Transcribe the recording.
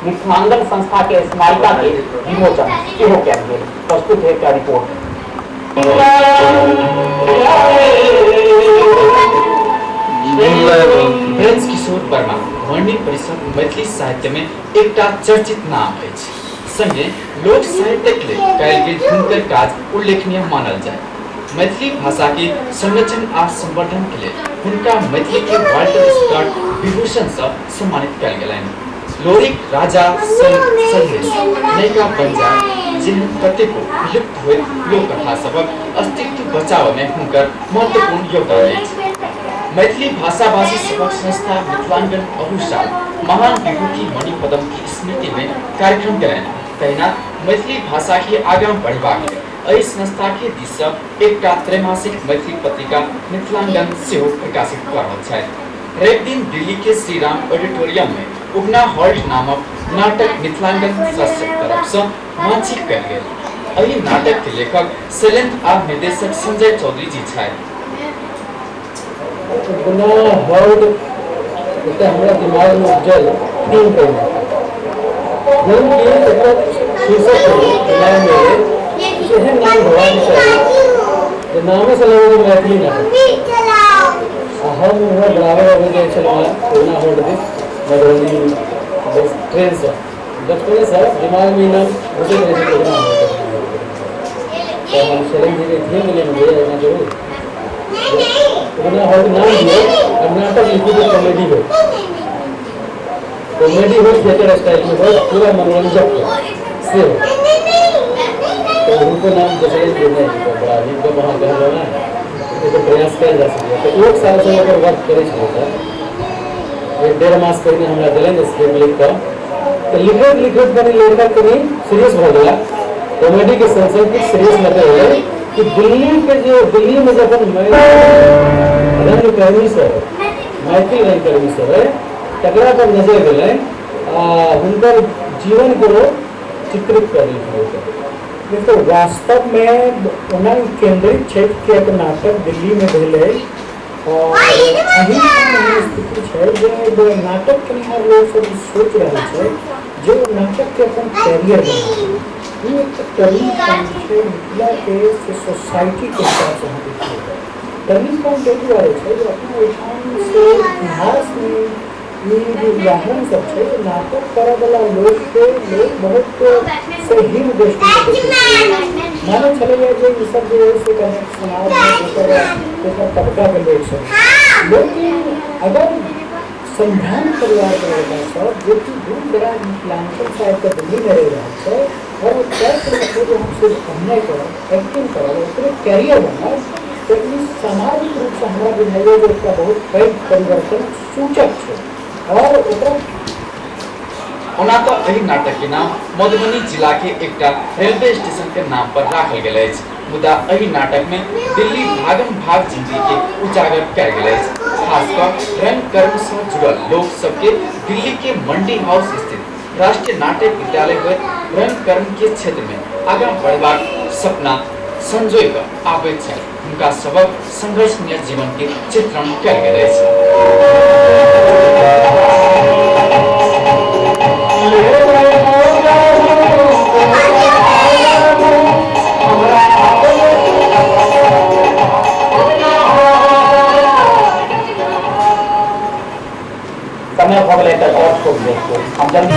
मिथिलांगन संस्था के स्मारिका के विमोचन सेहो कयल गेल। प्रस्तुत है एकटा रिपोर्ट। ब्रज किशोर वर्मा वर्णी परिषद मैथिली साहित्य में एकटा चर्चित नाम अछि। संगे लोक साहित्यक लेल कयल गेल हुनकर काज उल्लेखनीय मानल जाय। मैथिली भाषा के संरक्षण आ संवर्धन के लेल हुनका मैथिली के वाल्टर स्कॉट विभूषण से सम्मानित कयल गेलनि। लोरिक राजा सलहेश नैका बंजार जेहन कतेको विलुप्त होइत लोककथा सभक अस्तित्व बचाबय में हुनकर महत्वपूर्ण योगदान अछि। मैथिली भाषाभाषी सभक संस्था मिथिलांगन अहू साल महान विभूति मणिपद्म की स्मृति में कार्यक्रम केलनि। तहिना मैथिली भाषा के आगाँ बढ़ेबाक लेल एहि संस्था के दिस सँ एकटा त्रैमासिक मैथिली पत्रिका मिथिलांगन सेहो प्रकाशित कऽ रहल छथि। रवि दिन दिल्ली के श्रीराम ऑडिटोरियम में उगना हॉल्ट नामक नाटक मिथिलांगन ट्रस्टक तरफ सँ मंचित कयल गेल। एहि नाटक के लेखक शैलेंद्र आ निर्देशक संजय चौधरी जी छथि। उगना हॉल्ट एकटा हमरा दिमाग में उपजल 3 पहिने, जहन कि एकर शीर्षक दिमाग में एलै एहन नाम होबाक चाही जे नामे से लगै जे मैथिली नाटक। आ हम उम्हर बराबर अबै जाइ छलहुँ हेँ उगना हॉल्ट दिस मधुबनी बस ट्रेनसँ, बचपनेसँ दिमागमे ई नाम घुसैत रहै छै उगना हॉल्ट। तऽ हम शैलेंद्र जीके थीम देलियनि भैया एना जरूर उगना हॉल्ट नाम दियौ आ नाटक लिखू जे कॉमेडी हो, कॉमेडी हो, थिएटर स्टाइल में हो, पूरा मनोरंजक हो से हो। तो उनको नाम जसले जे नहीं तो बड़ा नीक गप अहाँ कहलहुँ ने, एकर प्रयास कयल जा सकैए। तऽ 1 सालसँ ओकर वर्क करै छलहुँ तऽ 1-1.5 मास पहिने हमरा देलनि स्क्रिप्ट लिख कऽ। तऽ लिखैत लिखैत कनि लेखक कनि सीरियस भऽ गेला, कॉमेडीके संग संग किछु सीरियस मैटर भेलै कि दिल्ली के जे दिल्ली में जखन रंगकर्मी सब मैथिल रंगकर्मी सब है तकरा पर नजर गेलै आ हुनकर जीवन के वो चित्रित कऽ देलखिन। तो वास्तव में ओना केंद्रित छै किएक नाटक दिल्ली में भेलै और एहि स्थिति छै जे नाटक केनिहार लोक सब सोच रहल छै जे ओ नाटक के अपन कैरियर बनाबै। ई एक टर्निंग पॉइंट छै मिथिला के सोसाइटी के हिसाब से अहाँ देखियौ तऽ टर्निंग पॉइंट एहि दुआरे छै जे अपना ओहिठाम से इतिहास में ई जे उदाहरण सब छै जे नाटक करऽवला लोक के लोक बहुत से हीन दृष्टि से देखै छै, मानै छलैए जे ई सब जे है से कने समाज में दोसर तबका के लोक सब। लेकिन अगर संभ्रांत परिवार के लड़का सब जे कि दूर दराज मिथिलांचल साइड के दिल्ली में रहि रहल छै और ओ तय केलक छै जे हम सिर्फ अभिनय करब, एक्टिंग करब, ओकरे कैरियर बनायब, तऽ ई सामाजिक रूपसँ हमरा बुझाइए जे एकटा बहुत पैघ परिवर्तन सूचक छै। और ओकरा ओना तऽ एहि नाटक के नाम मधुबनी जिला के एकटा रेलवे स्टेशन के नाम पर राखल गेल अछि, मुदा एहि नाटक में दिल्ली भागम भाग जिंदगी के उजागर कयल गेल अछि। खास कऽ रंगकर्म से जुड़ल लोक सबके दिल्ली के मंडी हाउस स्थित राष्ट्रीय नाट्य विद्यालय होइत रंगकर्म के क्षेत्र में आगाँ बढ़बाक सपना संजोय कऽ आबैत छथि। हुनका सबक संघर्षमय जीवन के चित्रण कयल गेल अछि। समय भऽ गेलै एकटा और छोट ब्रेक के, हम जल्दी